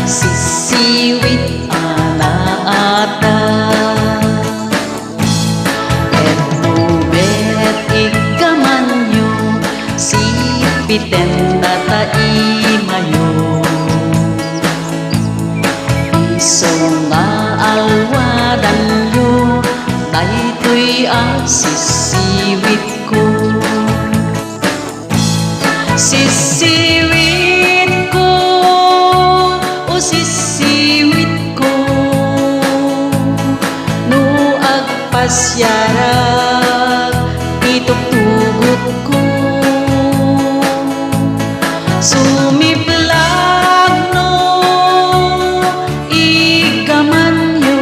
sisiwit anaata. Et ubet ikamanyo, sipiten nataimayo. Iso nga alwadan yo, daytoy ang sisiwit ko. Sisiwit ko, o sisiwit ko, no agpasyarag itugtugot ko. Sumiplag no ikamanyo,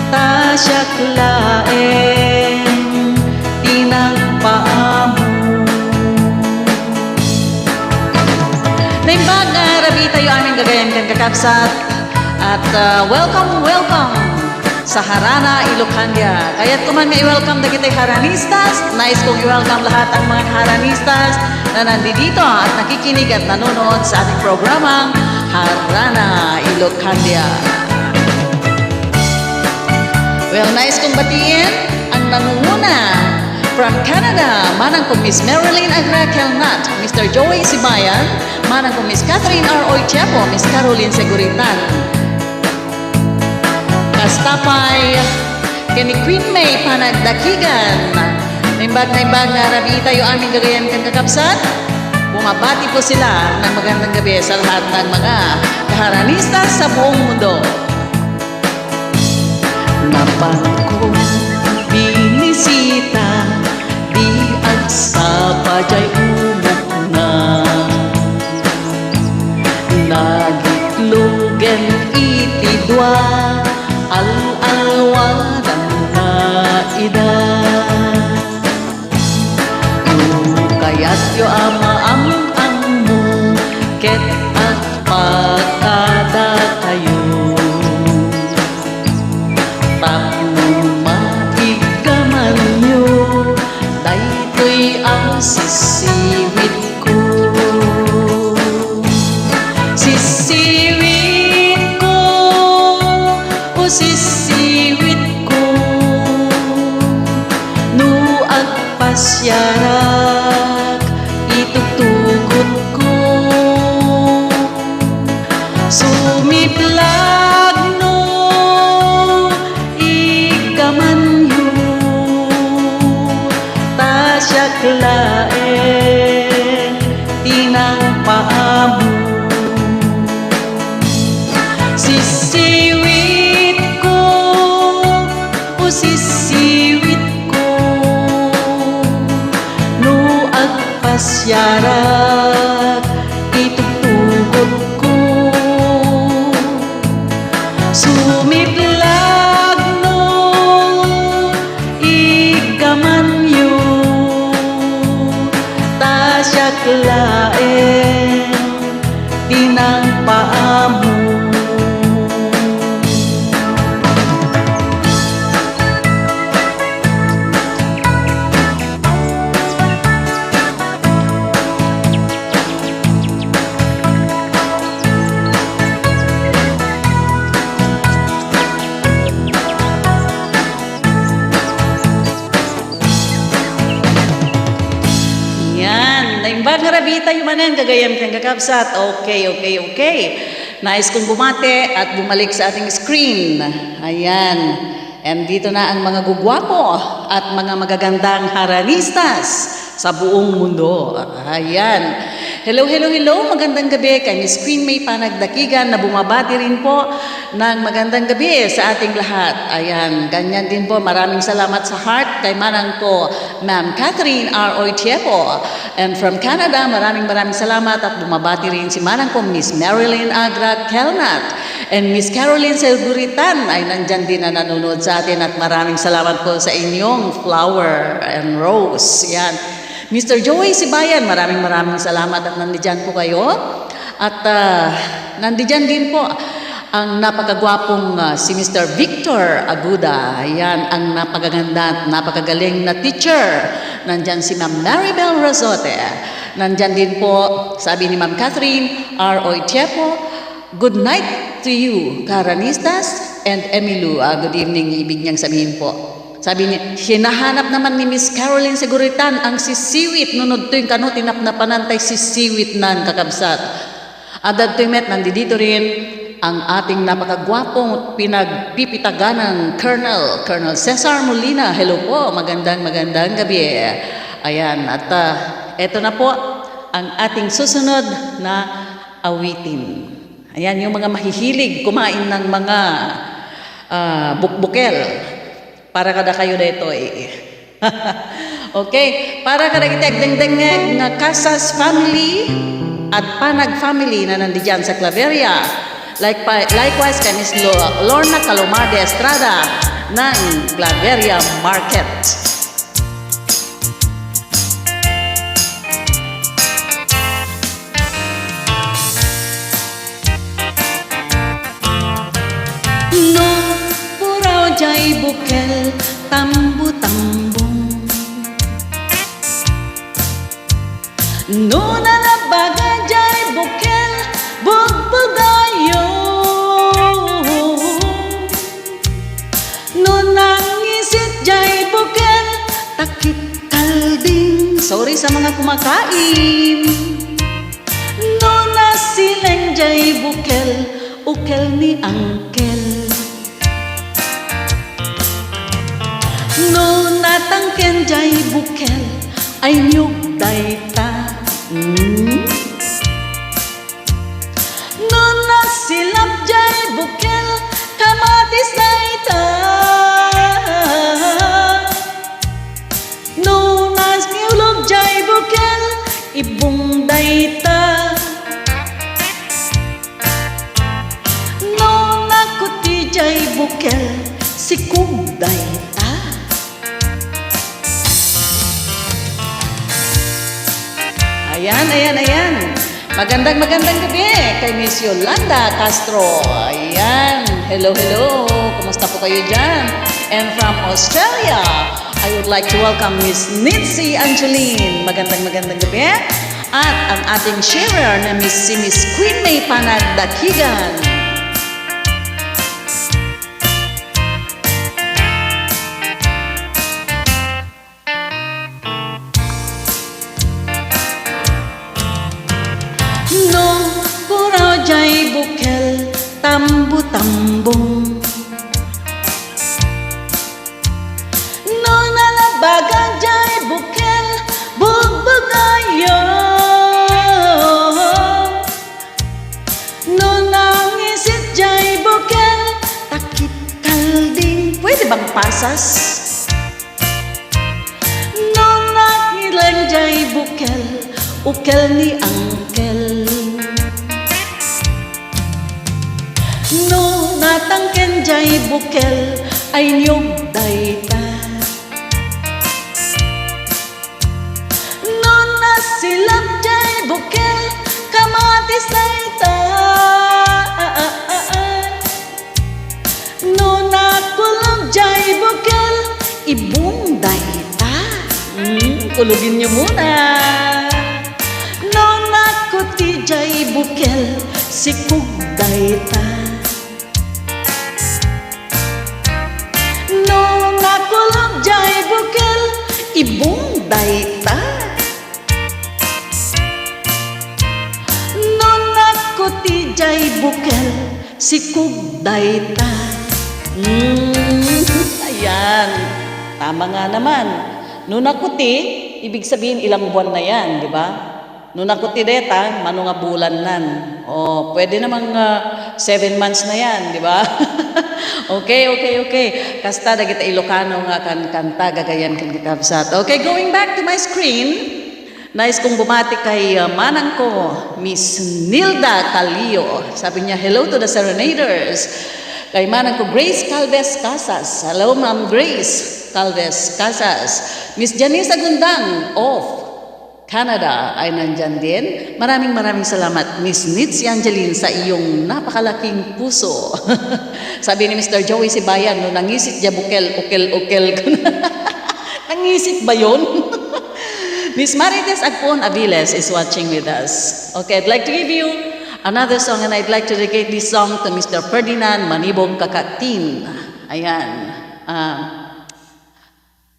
tasyak laeng tinagpaamo. Naimbag rabi tayo aming gagayan kan kakabsat at welcome sa Harana, Ilocania. Kaya't kuman nga i-welcome na kita'y Haranistas. Nais kong i-welcome lahat ang mga Haranistas na nandito at nakikinig at nanonood sa ating programang Harana, Ilocania. Well, nais kong batiin ang nangunguna from Canada, manang ko Miss Marilyn Agra Kelnat, Mr. Joey Sibayan, manang ko Miss Catherine R. Oichepo, Miss Caroline Seguritan. Kastapay, kini Queen May Panagdakigan. Naimbag na rabi tayo aming gagayan kan kakabsat. Bumabati po sila ng magandang gabi sa lahat ng mga Haranistas sa buong mundo. Napangkong binisita, di agsapa jay umok na. Nagitlugen itidwa, al-alwadan na ida. Kaya't yo ama-am-am mo, ket at pagkada kayo. Tapno maigaman nyo, daytoy ang sisiwit ko. Sisiwit ko, o sisiwit ko, no agpasyarag itugtugot ko. Sumiplag no ikamanyo, tasyak laeng tinagpaamo. Sisiwit ko, o sisiwit ko, no agpasyarag itugtugot ko. Sumiplag no ikamanyo, tasyak laeng tinagpaamo. Naimbag nga rabi tayo manan gagayam kang kakabsat. Okay. Nais kong bumate at bumalik sa ating screen. Ayan. And dito na ang mga gugwapo at mga magagandang Haranistas sa buong mundo. Ayan. Hello. Magandang gabi kay Miss Queen May Panagdakigan na bumabati rin po ng magandang gabi sa ating lahat. Ayan, ganyan din po. Maraming salamat sa heart kay manang ko Ma'am Catherine R. Oichepo. And from Canada, maraming salamat at bumabati rin si manang ko Miss Marilyn Agra Kelnat. And Miss Caroline Seguritan ay nandyan din na nanonood sa atin at maraming salamat po sa inyong flower and rose. Yan. Mr. Joey Sibayan, maraming salamat at nandiyan po kayo. At nandiyan din po ang napakagwapong si Mr. Victor Aguda. Ayan, ang napakaganda at napakagaling na teacher. Nandyan si Ma'am Maribel Rosote. Nandyan din po, sabi ni Ma'am Catherine R.O. Chepo, good night to you, Karanistas and Emilu. Good evening, ibig niyang sabihin po. Sabi niya, hinahanap naman ni Miss Caroline Seguritan ang sisiwit. Nunod to yung kanot, tinapnapanan tay sisiwit nan kakabsat. Adad to met, nandito rin ang ating napakagwapong pinagpipitaganang Colonel Cesar Molina. Hello po, magandang gabi. Ayan, at eto na po ang ating susunod na awitin. Ayan, yung mga mahihilig kumain ng mga bukbukel. Para kada kayo dito Okay, para kada kita dengdengeg nga Casas family at Panag family na nandiyan sa Claveria. Likewise kay Miss Lorna Calomar de Estrada ng Claveria Market. No, puraw jay bukel, tambu-tambong. No, nanabaga jay bukel, bugbugayo. No, nangisit jay bukel, takip kalding. Sorry sa mga kumakain. No, nasileng jay bukel, ukel ni angkel. No, natangken jay bukel, ay nyug dayta. No, nasilap jay bukel, kamatis dayta. No, nasmiulog jay bukel, ibong dayta. No, nakuti jay bukel, sikub dayta. Ayan. Magandang gabi kay Miss Yolanda Castro. Ayan. Hello. Kumusta po kayo dyan? And from Australia, I would like to welcome Miss Nitsi Angeline. Magandang gabi. At ang ating sharer na si Miss Queen May Panagdakigan. Jay bukel, tambu-tambong. No, nalabagan jay bukel, bugbugayo. No, nangisit jay bukel, takip kalding. Pwede bang pasas? No, nangilang jay bukel, ukel ni angkel. No, natangken jay bukel, ay nyug dayta. No, nasilap jay bukel, kamatis dayta. No, nakulog jay bukel, ibong dayta. Kulugin niyo muna. No, nakuti jay bukel, sikug dayta. Nakulog jay bukel, ibong dayta. No, nakuti jay bukel, sikug dayta. Ayan, tama nga naman. No, nakuti, ibig sabihin ilang buwan na yan, di ba? No, nakuti deta, mano nga bulan nan. O, pwede namang 7 months na yan, di ba? Okay. Kasta da kita Ilocano nga kanta gagayan kan kita absat. Okay, going back to my screen. Nais kong bumati kay manang ko, Miss Nilda Calio. Sabi niya, hello to the serenaders. Kay manang ko, Grace Calves Casas. Hello, Ma'am Grace Calves Casas. Miss Janice Agundang, off. Canada ay nandyan din. Maraming salamat, Miss Nitsi Angeline, sa iyong napakalaking puso. Sabi ni Mr. Joey Sibayan, no, nangisit niya bukel, ukel ko na. Nangisit ba yun? Miss Marites Agpon Aviles is watching with us. Okay, I'd like to give you another song, and I'd like to dedicate this song to Mr. Ferdinand Manibog Kakatin. Ayan.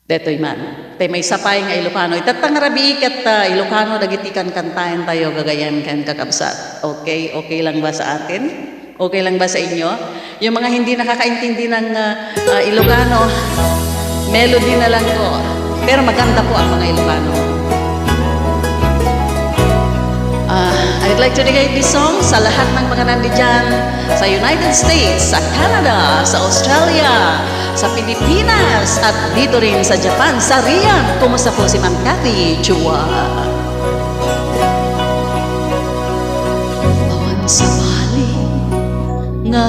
Detoy man. Tay may sapay nga Ilocano. Itatangarabi kat Ilocano dagitikan kantayan tayo gagayan kan kakabsat. Okay? Okay lang ba sa atin? Okay lang ba sa inyo? Yung mga hindi nakakaintindi ng Ilocano, melody na lang po. Pero maganda po ang mga Ilocano. I'd like to dedicate this song sa lahat ng mga nandiyan sa United States, sa Canada, sa Australia, sa Pilipinas, at dito rin sa Japan, sa Riyadh. Kumusta po si Ma'am Cathy Chua? Awan sa bali nga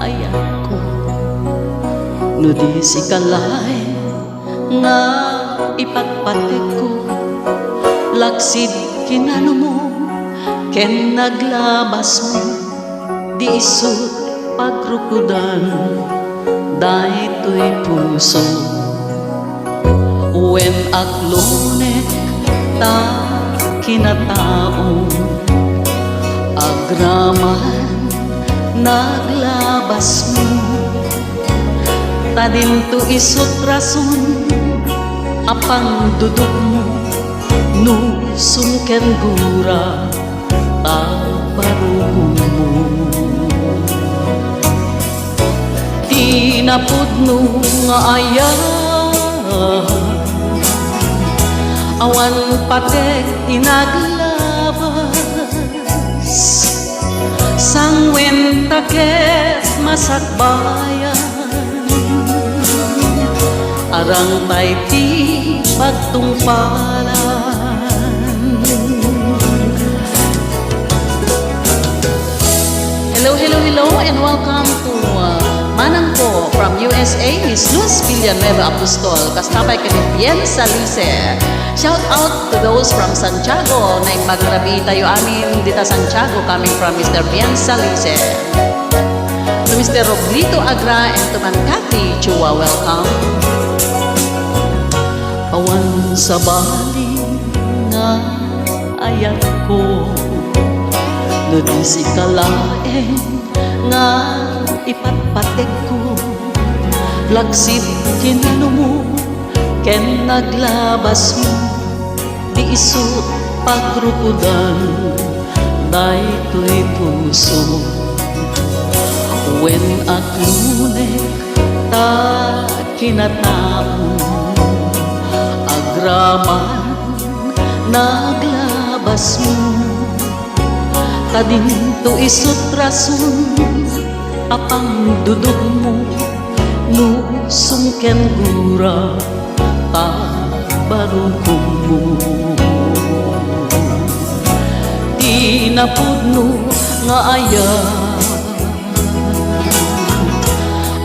ayan ko, no di si kalay nga ipagpatik ko, laksid kinano mo, ken naglabas mo, di isut pagrukudan, daytoy puso. Wen aklonek ta kinataon, agraman naglabas mo, tadinto isut rason, apang duduk mo, no sungken gura, tabarukong mo. Tinapod no nga ayaw, awan patek tinaglabas, sangwen taket masakbayan, arang tay ti pagtungpalan. Hello, and welcome to Manang po from USA, Miss Luz Villanueva Apostol, kastabay kami Bien Salice. Shout out to those from Santiago, na magrabi tayo amin dita Santiago, coming from Mr. Bien Salice. To Mr. Roblito Agra and to Ma'am Cathy Chua, welcome. Awan sa bali nga ayan ko, no di si kalaeng nga ipatpatek ko, laksid kinano mo, ken naglabas mo, di isut pagrukudan, daytoy puso. Wen aklunek ta kinataon, agraman naglabas mo, tadinto isut rason, apang duduk mo, no sungken gura, tabarukong mo. Tinapod no nga ayaw,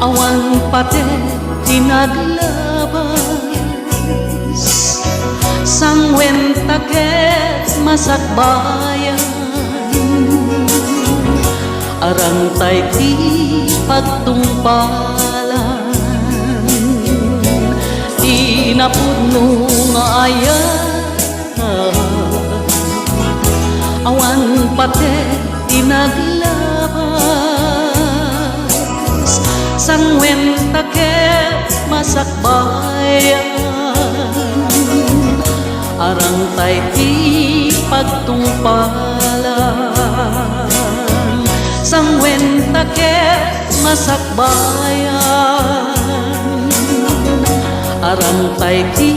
awan pate tinaglabas, sangwen taket masakbayan, arang tay ti pagtungpalan. Tinapod no nga ayaw, awan pate tinaglabas, sangwen taket masakbayan, arang tay ti pagtungpalan, sangwen taket masakbayan, arang tay ti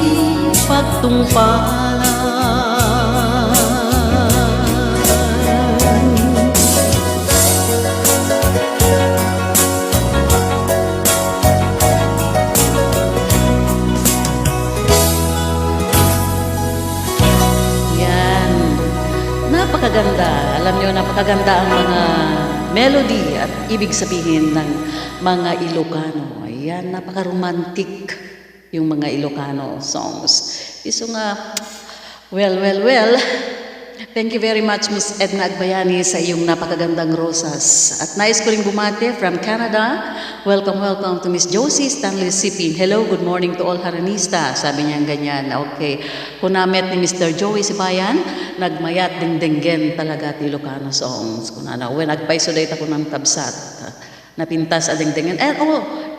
pagtungpalan. Yan, napakaganda. Alam niyo, napakaganda ang mga melody at ibig sabihin ng mga Ilocano. Ayan, napaka-romantic yung mga Ilocano songs. Iso nga, Well. Thank you very much, Miss Edna Agbayani, sa iyong napakagandang rosas. At nais ko ring bumati from Canada. Welcome to Miss Josie Stanley Sipin. Hello, good morning to all Haranista. Sabi niya ganyan. Okay. Kunamit ni Mr. Joey Sibayan, nagmayat dingdinggen talaga ti Ilocano songs. Kunana, when nagpaiso date ako ng tabsat. Napintas adingdingen. And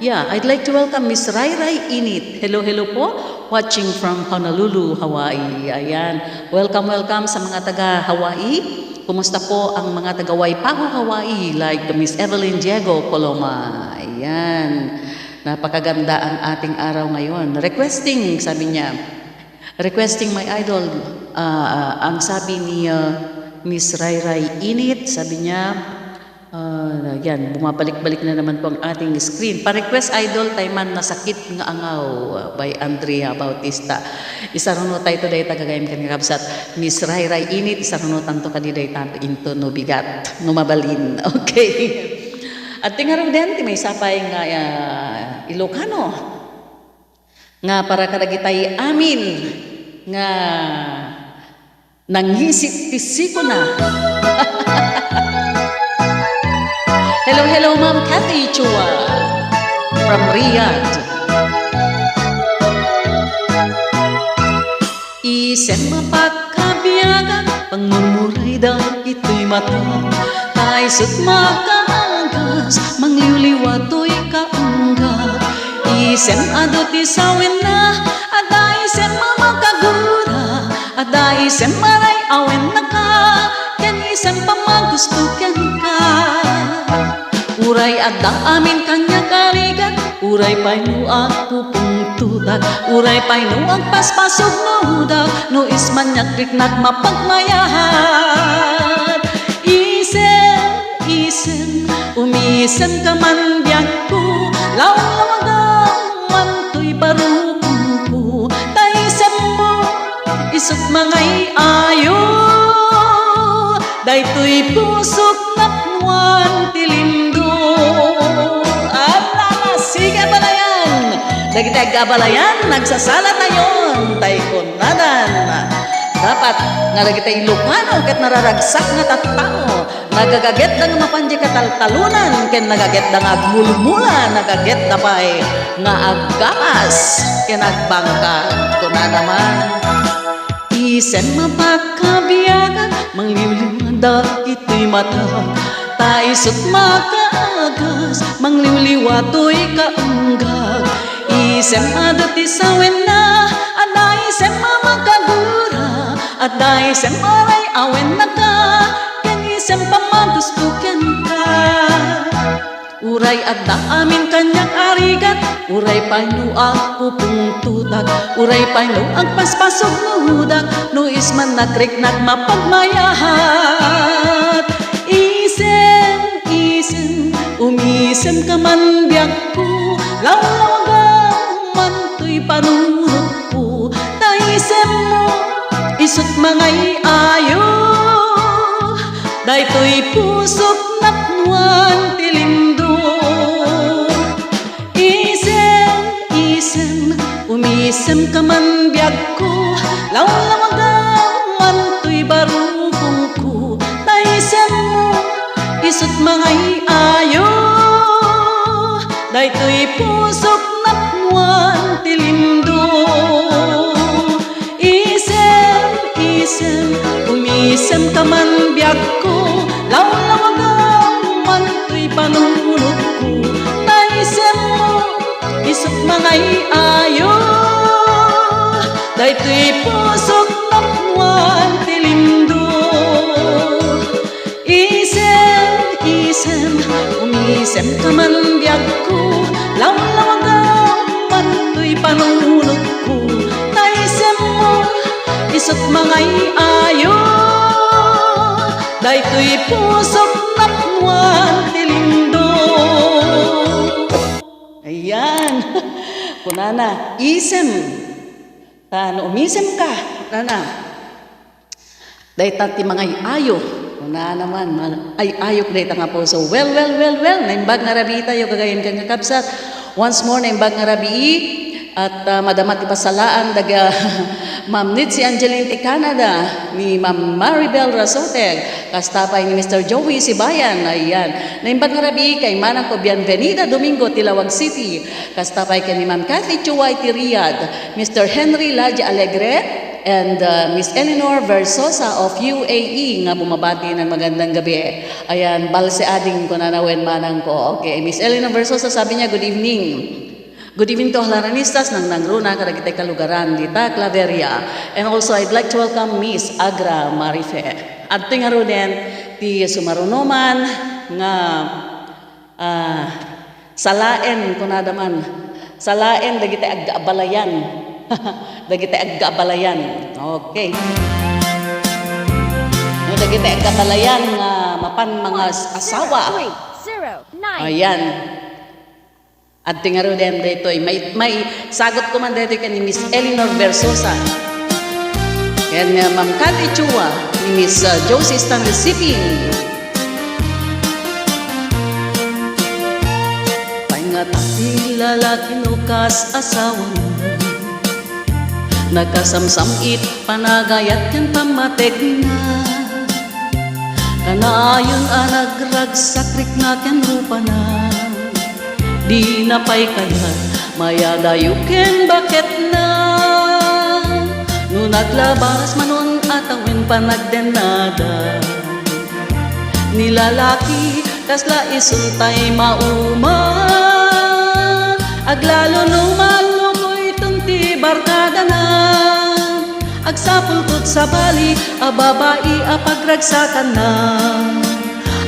I'd like to welcome Miss Rai Init. Hello po. Watching from Honolulu, Hawaii. Ayan. Welcome sa mga taga Hawaii. Kumusta po ang mga taga Waipahu, Hawaii, like Miss Evelyn Diego Coloma. Ayan. Napakaganda ang ating araw ngayon. Sabi niya, requesting my idol. Ang sabi ni Miss Rai Init, sabi niya, yan, bumabalik-balik na naman po ang ating screen. Pa-request idol, tayman na sakit nga angaw by Andrea Bautista. Isaruno tayo today tagagayam kan kabsat. Miss Rai Init, isaruno tanto kadiday tanto into no bigat, no mabalin. Okay. At tingaraw din, may sapay nga Ilocano. Nga para kadagitay amin. Nga nangisip-tisiko na. Hello, Ma'am Cathy Chua from Riyadh. Isem mapagkabiyagan, pangmumuray daw ito'y mata. Taisot makaagas, mangliwliwato'y kaungga. Isem adot isawin na, adaisem mamakagura. Adaisem maray awen na ka, ken isem pamagustukan ka. Uray adda amin kanya karigan, uray pa'y nuag pupungtudag, uray pa'y nuag paspasog nudag, no isman nyakrik nagmapagmayahan. Isen, umisen ka man biyak ko, lawang-lawang man to'y barukong ko, taisem mo, isot mangay ayo, day to'y pusok napnuan tilindo. Sige balayan, dagitag abalayan, nagsasalat na yun, tay kunadan. Dapat nga dagitay Ilocano, ket nararagsak nga tattao, nagagaget da nga mapanji kataltalunan, ken nagaget da nga agmulmula, nagaget da pa'y nga aggakas, ken agbangka, kuna naman. Isen mapakabiyagan, mangliwliwanda ito'y mata, taisot makaagas, mangliwliwato'y kaunggag. Isem adot isawin na, adaisem mamakagura, adaisem maray awen na ka, ken isem pamagustukan ka. Uray adda amin kanyang arigat, uray paynuag pupungtudag, uray paynuag paspasog nudag, no isman nakrik nagmapagmayahat. Isen, umisem ka man biyak ko, lawang-lawagang man to'y panunod ko, taisem mo, isot mangay ayo, day to'y pusok napnuan tilindo. Isen, umisem ka man biyak ko, lawang-lawagang man to'y barukong ko, taisem mo, isot mangay ayo, day to'y pusok napnuan tilindo. Isen, umisem ka man biyak ko, lawang-lawagang man to'y panunod ko, taisem mo, isot mangay ayo, day to'y pusok napnuan tilindo. Isen, umisem ka man biyak ko, lawang-lawagang man to'y panunod ko, taisem mo, isot mangay ayo, day to'y pusok napnuan tilindo. Ayan. Kunana, isem. Tano, umisem ka. Kunana. Day tati mangay ayo. Kuna naman, ay ayok day nga po. So, well, naimbag nga rabi tayo, gagayin kang kakabsat. Once more, naimbag nga rabi, at madamat ipasalaan, daga Ma'am Nitsi Angeline ti Canada, ni Ma'am Maribel Rasoteg, kastapay ni Mr. Joey Sibayan, ayan. Naimbag nga rabi kay Manang ko Bienvenida Domingo, Tilawag City, kastapay kay ni Ma'am Kathy Chuay ti Riyadh, Mr. Henry Laja Alegre, and Miss Eleanor Versosa of UAE nga bumabati ng magandang gabi. Ayan, balse ading ko na nawen manang ko. Okay, Miss Eleanor Versosa sabi niya, good evening. Good evening to Halaranistas ng Nangruna, karagitay kalugaran, dita, Claveria. And also, I'd like to welcome Miss Agra Marife. At ito nga rin ti sumarunoman nga salaen kunadaman. Salaen, dagitay agabalayan. Dagitay agabalayan. Okay. Dagitay agabalayan nga mapan mga asawa. Ayan. At tingaro din dito, may sagot ko man dito ni Miss Eleanor Versosa. Yan nga Ma'am Cathy Chua, ni Miss Josie Stanley Siping. Paingati lalaki no kas asawa mo, nakasamsamit panagayat kan pamatek na, kanayon nagragsak na kan rupa na. Di na pa'y kaya mayadayukin bakit na, no naglabas manon atawin panagdenada, nilalaki kasla isuntay mauma, aglalo no malumoy tunti barkada na, agsapulkot sa bali ababai apagragsakan na,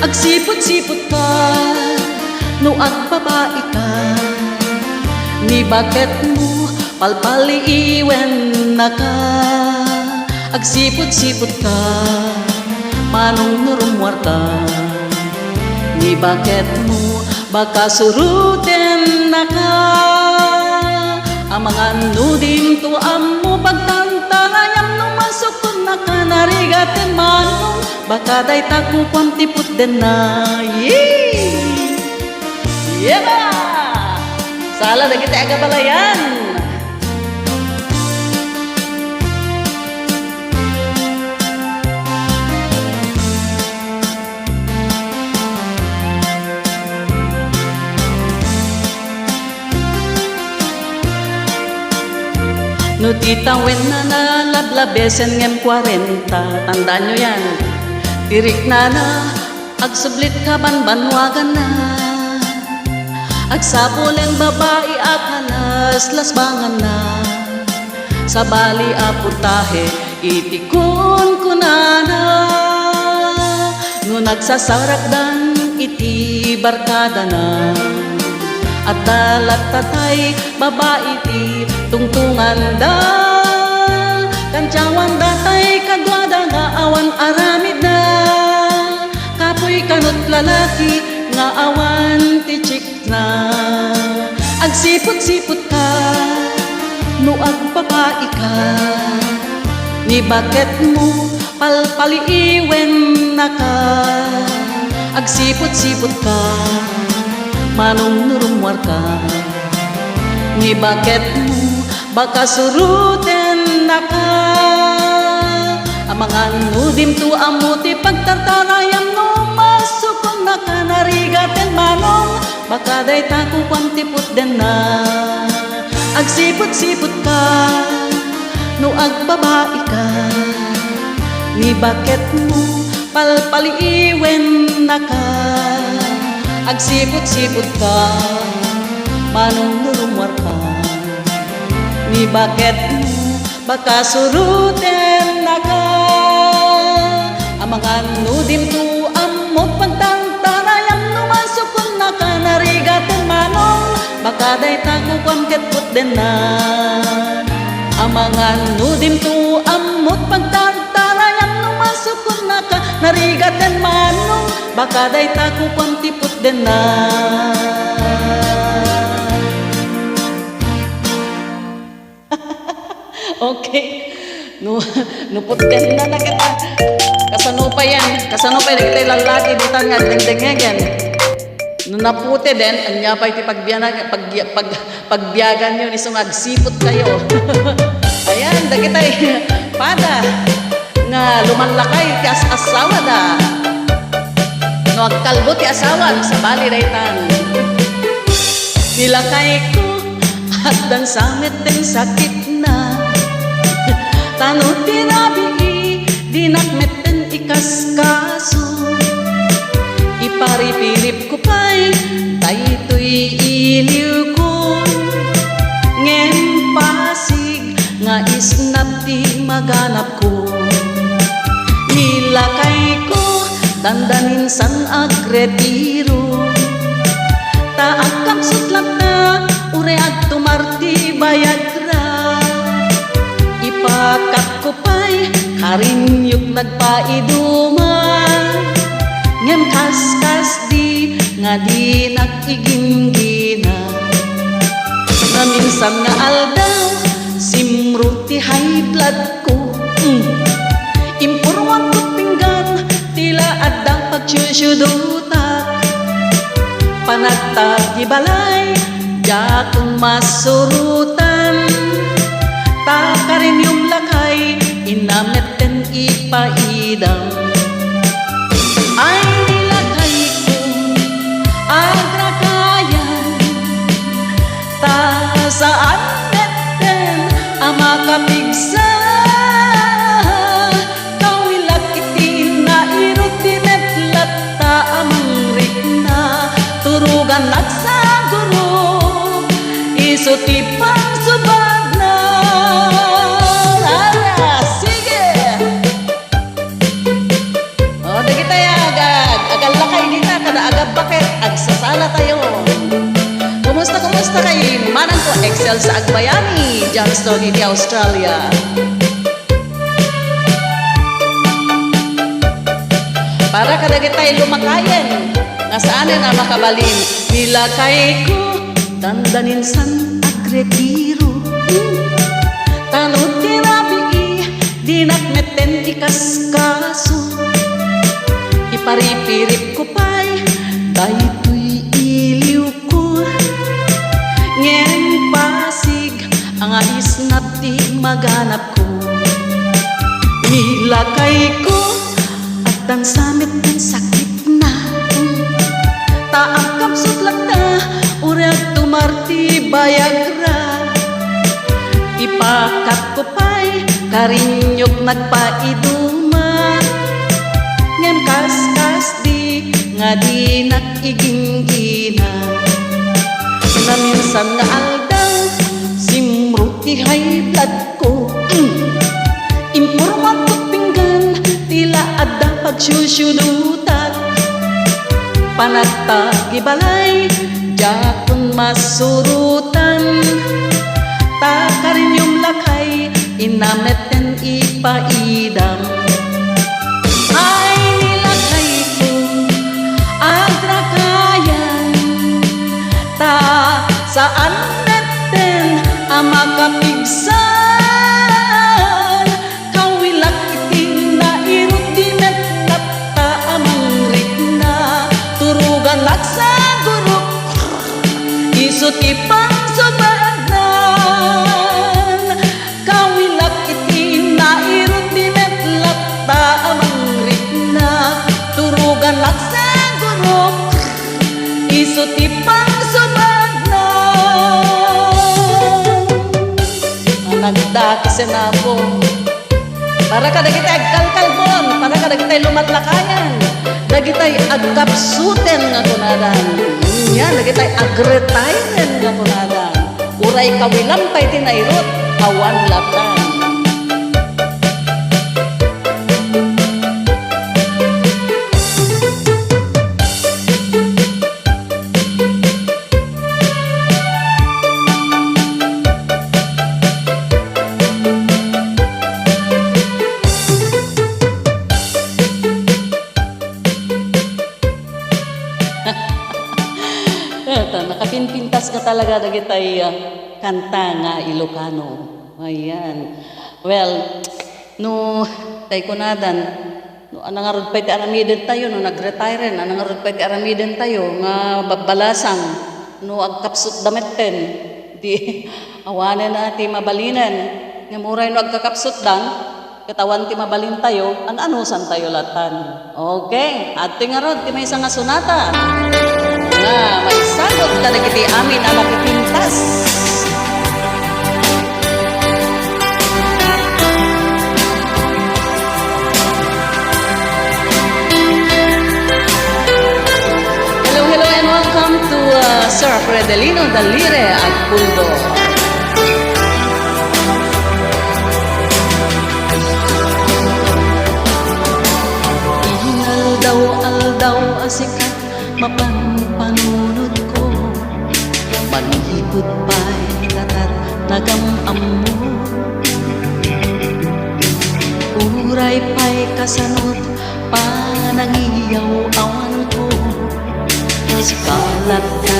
agsipot-sipot ka no agbabae ka, ni bakit mo palpaliiwen na ka, agsipot-sipot ka, manong nurumwar ka, ni bakit mo baka surutin na ka, ang mga nudim to amo pagtantarayam nung masukon na ka, narigatin manong baka day takupang tipot din na. Yee! Yeba! Sala na kita agabalayan. No titawin na nalablabesen ngem 40. Tandaan nyo yan. Tirik na agsublit ka banbanwagan na, agsapulen babae akalas lasbangan na, sa bali aputahe itikon ko na, no nagsasarak dan iti barkada na, at dalat tatay babae ti tungtungan da, kansyawan datay kagwada nga awan aramid na, kapoy kanot lalaki nga awan ti chik na, agsipot-sipot ka no agbabae ka, ni bakit mo palpaliiwen na ka, agsipot-sipot ka, manong nurumwar ka, ni bakit mo baka surutin na ka, ang mga nudim to amuti pagtartarayam no masukon na ka, narigatin manong baka day takupang tipot din na, agsipot-sipot ka no agbabae ka, ni bakit mo palpaliiwen na ka, agsipot-sipot ka, manong nurumwar ka, ni bakit mo baka surutin na ka, ang mga nudim to amot pagtantarayam numasukon na ka, narigatin manong baka day takupang ketpot din na, ang mga nudim to amot pagtantarayam numasukon na ka, narigatin manong baka day takupang tipot din na. Okay. Nuputkan na kita. Kasanupay yan. Kasanupay na kita lalaki dito nga. Dengdengagan. Naputi din. Anya pa iti pagbiyagan nyo. Isong agsipot kayo. Ayan. dagitay pada nga lumanlakay ti asawa da. No agkalbo ti asawa sa bali daytan. Nilakay ko at dan samit den sakit na. Tano tinabi dinakmeten ikaskaso. Iparipirip ko pa'y daytoy iliw ko. Ngem pasig nga isnap ti maganap ko. Nilakay ko dandanin san agretiro. Taag kapsutlat na ureag tumarti bayagra. Ipakat ko pa'y karinyok nagpaiduman. Ngem kaskas di nga di nakiginggina. Na minsan nga aldaw simro ti high blood ko. Impurwan ko pinggan tila adda pagsyusyudutak. Panagtag ibalay jakong masurutan. Takarin yung lakay inameten ipaidam. Ay nilagay ko agragayan. Ta saan neten ama kapigsa. Kawilag iti na irot di metlat ta amang rikna. Turugan nagsaguro iso ti pangsubad na. Sige o dagi tayo agad lakay dita kada agad bakit agsasala tayo. Kumusta kay manang ko Excel sa Agbayani Johnston di Australia. Para kadagi tayo lumakayan nga saan na makabalin. Nilakay ko dandanin san agretiro. Tanong tirabi dinakmeten ikaskaso. Iparipirip ko pa'y daytoy iliw ko. Ngem pasig ang isnap ti maganap ko. Nilakay ko at ang samit ng sakit na. Taang kapsutlat na ureag tumarti bayagra. Ipakat ko pa'y karinyok nagpaiduman. Ngem kaskas di nga di nakiginggina. Na minsan nga aldaw simro ti high blood ko. Impurman ko pinggan tila adda pagsyusyudutat. Panagtag ibalay jakon masurutan. Takarin yung lakay inameten ipaidam. Ay nilagay ko agragayan. Ta saan neten ama kapigsan. Kawilag iting na irot di metlat ta amang rikna. Turugan nagsaguro iso ti pangsubadnan. Kawilag iting na irot di metlat ta amang rikna. Turugan nagsaguro iso ti nagdakisen na po. Para ka dagitay agkalkalbon, para ka dagitay lumatlakayan, dagitay agkapsuten nga kunadan. Yan, dagitay agretainen nga kunadan. Uray kawilampay tinairot, awan latan. Nakapinpintas ka talaga dagitay kanta nga Ilocano. Ayan. Well, no tay kunadan no anangarod pa ti aramiden tayo no nagretire anangarod pa ti aramiden tayo nga babalasang no agkapsut dametten di awanen na ti mabalinan nga muray no agkakapsot dan, katawan ti mabalin tayo, ang anusan tayo latan. Okay, at tingarod, ti may isang nga sunata. Nga, may sagot ka nagiti amin ang makipintas. Hello and welcome to Sir Fredelino Dalire at Puldo. Aldaw asikat mapanpanunod ko, manihipot pa'y tatat nagamam mo, uray pa'y kasanot panangiyaw awan ko, sikalat na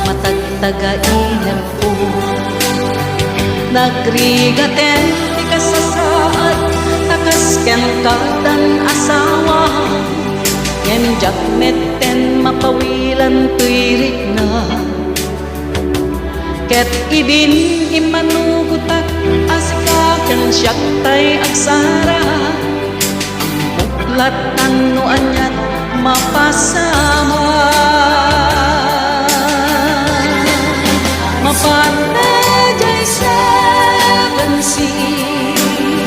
matagtagainan ko, nagrigaten di kasasaad takasken kadan asawa, yen jakmeten mapawilan tuirik na, ket idin imanugutak asikaken siyak tay aksara, ang buklatan no anyat mapasama, mapanajay seven seas,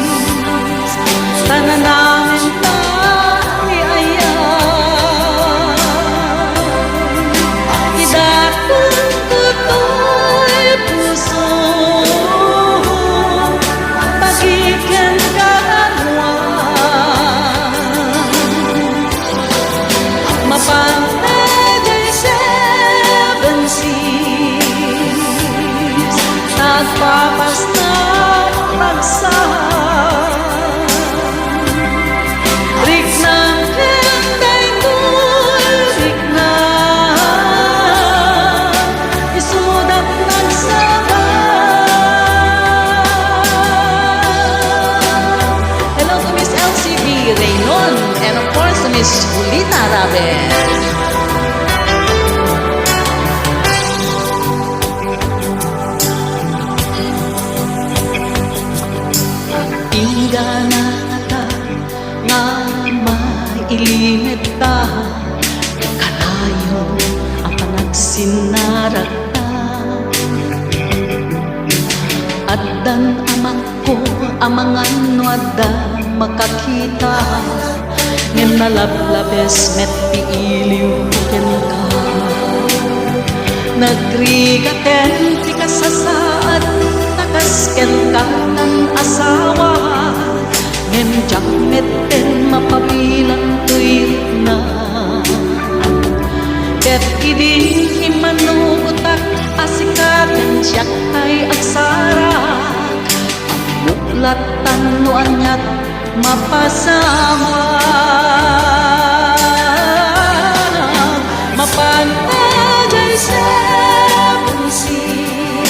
tanan namin tani ayan, idakong tutoy puso, pagikan kaharuan, mapanajay seven seas, nagpapastak pagsahan, riknang kenday mo'y riknang, isudat nagsaban. Hello to Miss LCB Reynon and of course to Miss Julita Raben. Ingana ata nga mailimit ta, kalayo ang panagsinarat ta, addan amak ko amangan no adda makakita, ngem nalablabes met piiliw ken ka, nagrigaten ti kasasaad takasken ka ng asawa, ngem jakmeten mapabilang tuirik na, ket idin imanugutak asikaten siyak tay aksara, ang buklatan no anyat mapasama, mapanajay seven seas,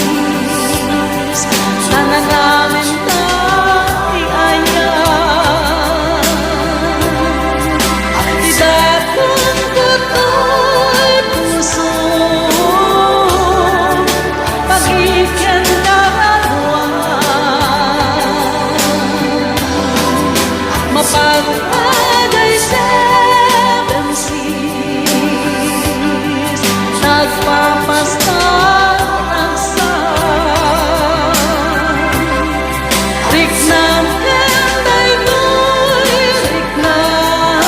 tanan namin tani ayan, idakong tutoy puso, pagikan kaharuan, mapanajay seven seas, nagpapastak nagsahan, riknang kenday mo'y riknang,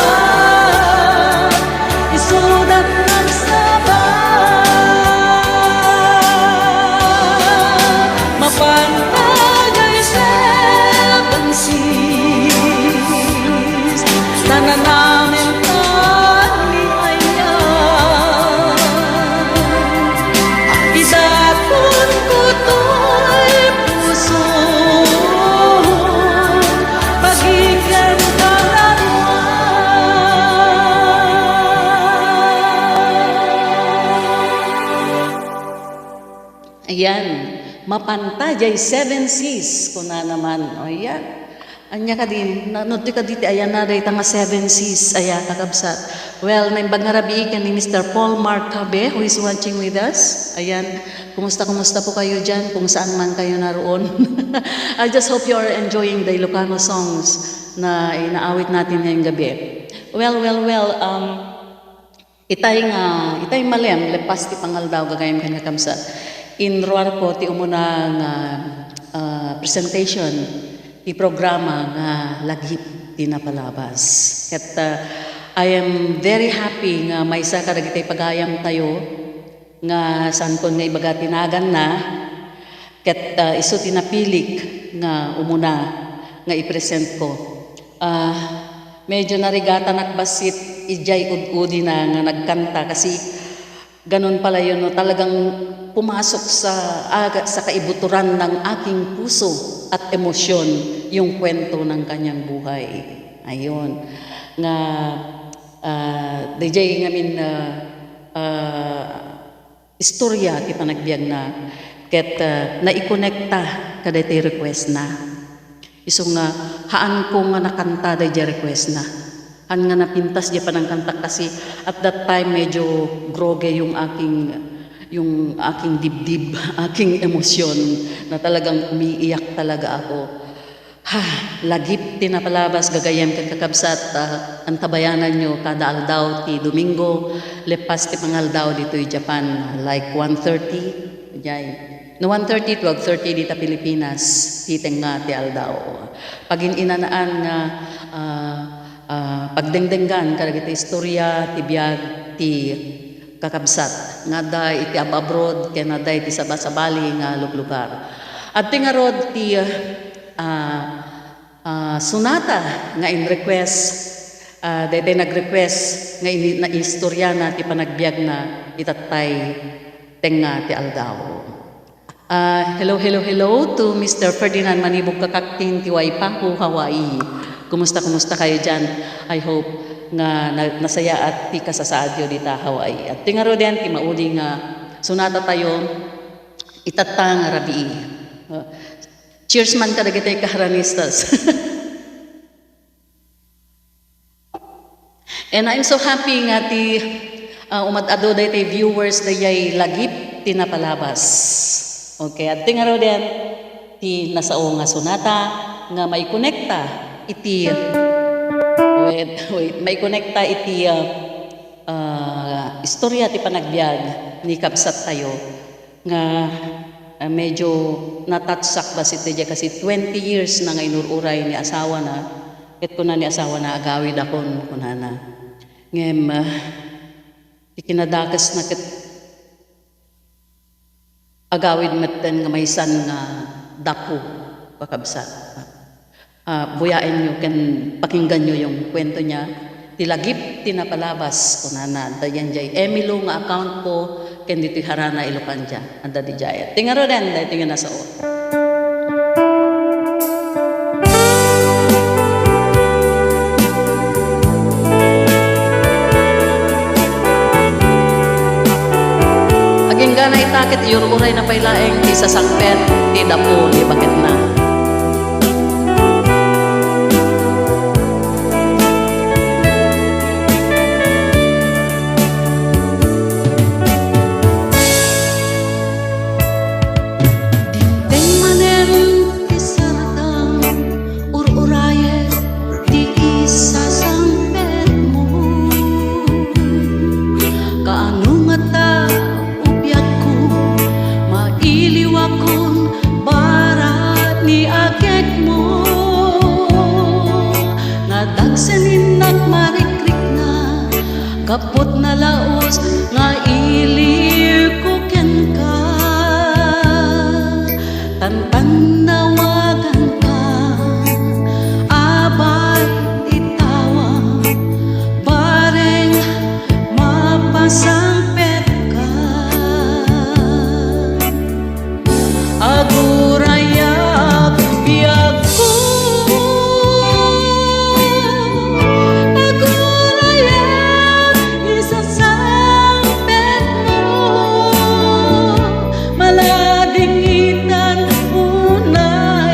isudat nagsaban, mapanajay seven seas, tanan namin tani ayan, idakon kutoy puso, pagikan kaharuan. Ayan, mapantajay seven seas ko na naman. O yan. Anya ka din, nanod ka diti ayan na day tanga seven seas, ayan kakabsat. Well, naimbag nga rabi ka ni Mr. Paul Mark Cabe who is watching with us. Ayan, kumusta po kayo dyan kung saan man kayo naroon. I just hope you are enjoying the Ilocano songs na inaawit natin ngayong gabi. Well, itay malem, lepas ti pangaldaw gagayam kanya kamsa. In ruar ko, ti umuna nga presentation, ti programa nga laghip ti napalabas. At I am very happy nga may isa karagitay pagayam tayo nga saan kon nga ibaga tinagan na ket iso tinapilik nga umuna nga i-present ko. Medyo narigata nakbasit ijay ud-udi na nga nagkanta kasi ganun pala yun, no? Talagang pumasok sa kaibuturan ng aking puso at emosyon yung kwento ng kanyang buhay. Ayun. Nga DJ ngamin istorya ti panagbiag na ket naikonekta kada ti request na. Iso nga haan ko nga nakanta DJ request na. Han nga napintas di pa ng kanta kasi at that time medyo groge yung aking dibdib, aking emosyon na talagang umiiyak talaga ako. Lagip tinapalabas gagayam kag kakabsat antabayanan nyo kada aldaw ti Domingo lepas ti pangaldaw dito'y Japan like 1:30 jay no 1:30 12:30 dita Pilipinas hiteng nga ti aldaw pagin inanaan nga pagdengdengan kadagiti istorya ti biag ti kakabsat nga day iti abroad ken day ti sabasabali nga lugar at tingarod ti sunata nga in request daytay nag-request nga na istorya na ti panagbiag na itatay tenga ti aldaw. Hello to Mr. Ferdinand Manibog Kakaktin ti Waipahu, Hawaii. Kumusta kayo dyan? I hope nga nasaya at ti kasasadyo dita Hawaii. At tingaro din ti mauli nga sunata tayo itatang rabi. Cheers man ka dagitay kaharanistas. And I'm so happy nga ti umadado daytay viewers dayay lagip ti napalabas. Okay, at tingaro din ti nasao nga sunata nga may konekta iti may konekta iti istorya ti panagbiag ni kabsat tayo nga medyo natatsak ba si Teja kasi 20 years na nga inururay ni asawa na ket kuna ni asawa na agawid akon kunana ngem ikinadakas na ket agawid metten nga maysan nga dapo pakabsat buyain nyo ken pakinggan nyo yung kwento niya tilagip tinapalabas kunana dayan jay Emilo nga account ko ken dito'y harana Ilocanja anda di jaya tingaro den dahil tingin nasa o aging gana itakit iururay na pailaeng ti sasangpet ti dapo di bakit na kapot na laos nga ilir ko ken ka tantawagan ka abay itawa bareng mapasangpet ka agurayak biag ko maladingitan una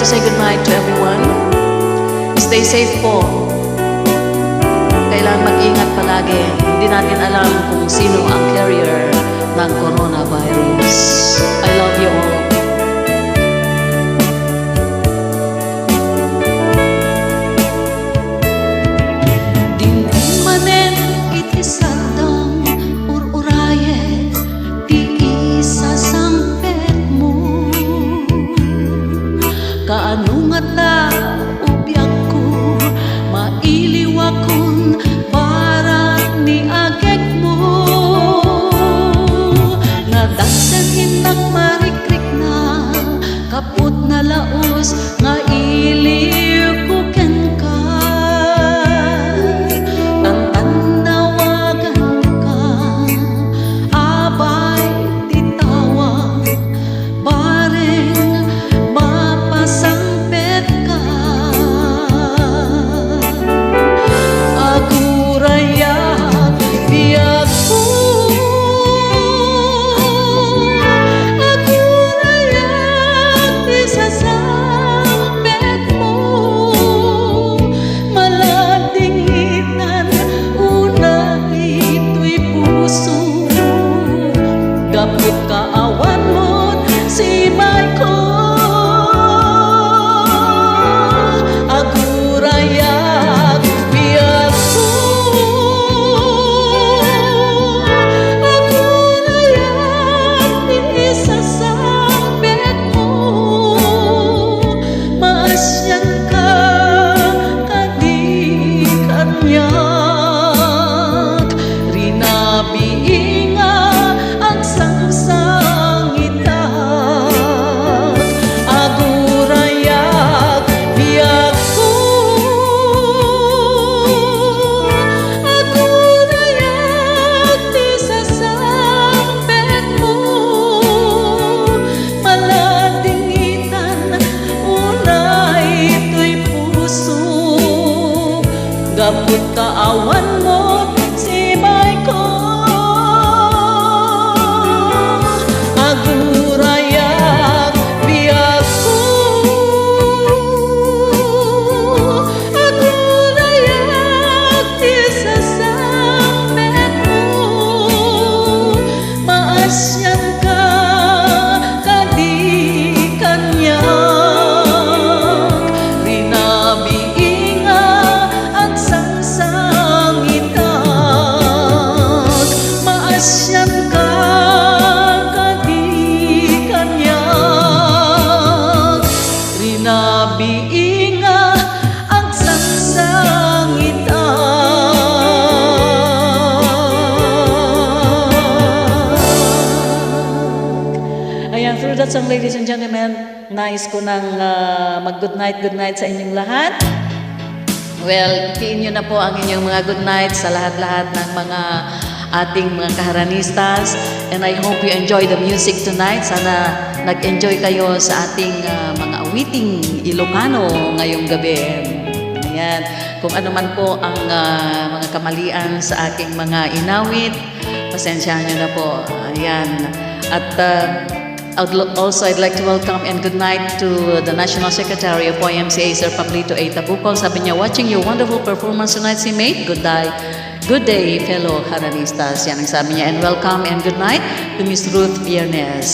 to say goodnight to everyone. Stay safe po. Kailangan mag-ingat palagi. Hindi natin alam kung sino ang carrier ng coronavirus. I love you all. Kaano nga ta ubyak ko mailiwakon para ni agek mo nga dasan hinang marikrik na kaput na laos nga iliw ko ken ka tanawagan ka abay titawag bareng mapasampet ka agurayan biyak ko agurayan isasampet mo maladingitan una ito'y puso gapit kaawan mo't si Michael agurayak biyak ko agurayak isasampet mo maasyan ka kadi kanyak rinabiinga ang sangsangitan agurayak biyak ko agurayak isasampet mo maladingitan una ito'y puso gapit kaawan mo si Michael agurayak biyak ko agurayak isasampet mo maasyan ka kadi kanyak rinabiinga ang sangsangitan maasyan ka kadi kanyak rinabiinga ang sangsangitan. Ayan, through that song, ladies and gentlemen, nais ko nang mag-good night sa inyong lahat. Well, tiin nyo na po ang inyong mga good night sa lahat-lahat ng mga ating mga kaharanistas. And I hope you enjoy the music tonight. Sana nag-enjoy kayo sa ating mga awiting Ilocano ngayong gabi. Ayan, kung ano man po ang mga kamalian sa aking mga inawit, pasensyahan nyo na po. Ayan. At I'd like to welcome and good night to the National Secretary of YMCA, Sir Pablito A. Tabucol. Sabi niya, watching your wonderful performance tonight, si Mate. Good day, fellow Haranistas. Yan ang sabi niya. And welcome and good night to Miss Ruth Viernes.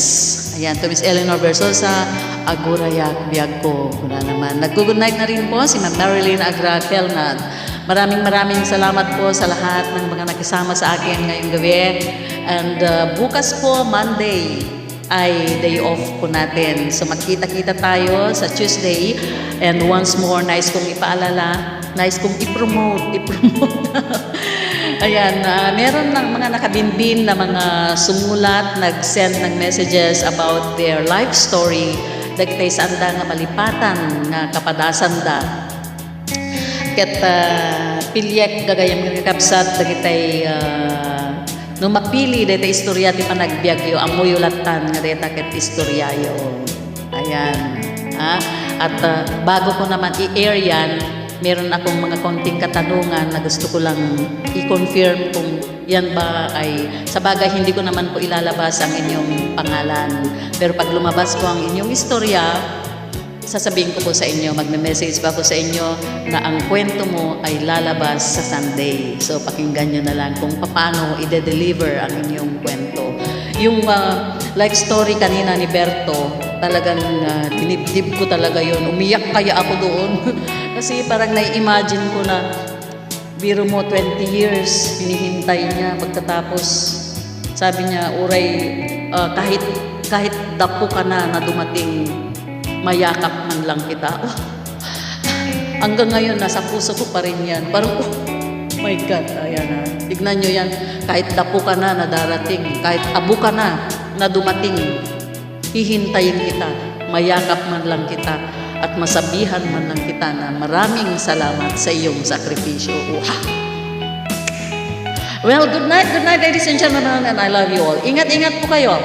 Ayan, to Miss Eleanor Versosa, Agurayak Biagko. Wala naman. Nag-good night na rin po si Ma'am Marilyn Agra Kelnad. Maraming salamat po sa lahat ng mga nakisama sa akin ngayong gabi. And bukas po, Monday, ay day off po natin. So magkita-kita tayo sa Tuesday. And once more, nais kong ipaalala, nais kong i-promote. Ayan, meron ng mga nakabinbin na mga sumulat, nag-send ng messages about their life story. Dagitay sanda nga malipatan nga kapadasan da. Ket pilyek gagayam nga kapsat dagitay nung mapili deta istorya ti panagbiagyo amoy ulatan nga deta ket istoryayo. Ayan. At bago ko naman i-air yan, meron akong mga konting katanungan na gusto ko lang i-confirm kung yan ba ay, sa bagay hindi ko naman po ilalabas ang inyong pangalan. Pero pag lumabas ko ang inyong istorya, sasabihin ko po sa inyo, magme-message pa po sa inyo na ang kwento mo ay lalabas sa Sunday. So pakinggan nyo na lang kung paano i-deliver ang inyong kwento. Yung like story kanina ni Berto, talagang dinibdib ko talaga yun. Umiyak kaya ako doon. Kasi parang nai-imagine ko na biro mo 20 years, hinihintay niya pagkatapos sabi niya, Uray, kahit dapo ka na dumating, mayakap man lang kita. Oh, hanggang ngayon, nasa puso ko pa rin yan. Parang, oh my God, ayan na. Tignan nyo yan, kahit dapo ka na darating, kahit abo ka na dumating, hihintayin kita, mayakap man lang kita, at masabihan man lang kita na maraming salamat sa iyong sakripisyo. Well, good night, ladies and gentlemen, and I love you all. Ingat-ingat po kayo.